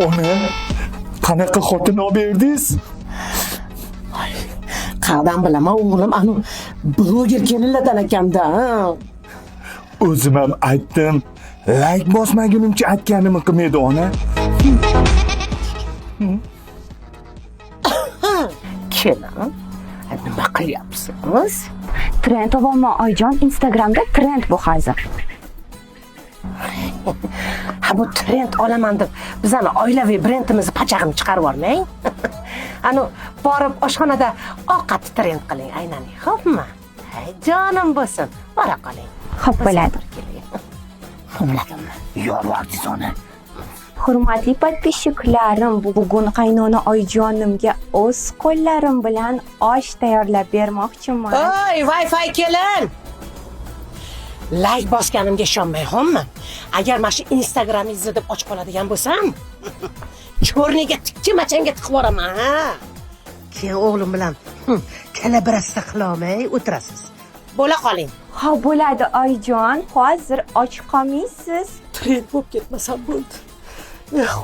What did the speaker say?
Ona, qanaqa xotin olib berdingiz? Qayerdan bilaman, o'g'lim, anu bloger kelinlardan ekanda, ha? O'zim ham aytdim. Layk bosmagunimcha aytganimni qilmaydi, ona. Kelin, nima qilyapsiz? Trend olyapman, oyijon, Instagramda trend bu hozir. Ha, bu trend olaman deb bizani oilaviy brendimizni pachag'ini chiqarib yubormang. Anu borib oshxonada ovqat trend qiling aynan, xo'pmi? Hay, jonim bo'lsin, bora qoling. Xo'p bo'ladi. Bo'ladimi? Yolvardingiz, ona. Hurmatli подписчик larim, bugun qaynona oyijonimga o'z qo'llarim bilan osh tayyorlab bermoqchiman. Oy, Wi-Fi kelin. Layk bosganimga ishonmay, xo'mmi? Agar mana shu Instagramingizni deb och qoladigan bo'lsam, чёрный ga tikki machanga tiqib yuboraman, ha. Keyin o'g'lim bilan kalabrasta qilolmay o'tirasiz. Bo'la qoling. Xo'p bo'ladi, oyijon, hozir och qolmaysiz. Trend bo'lib ketmasam bo'ldi. Eh,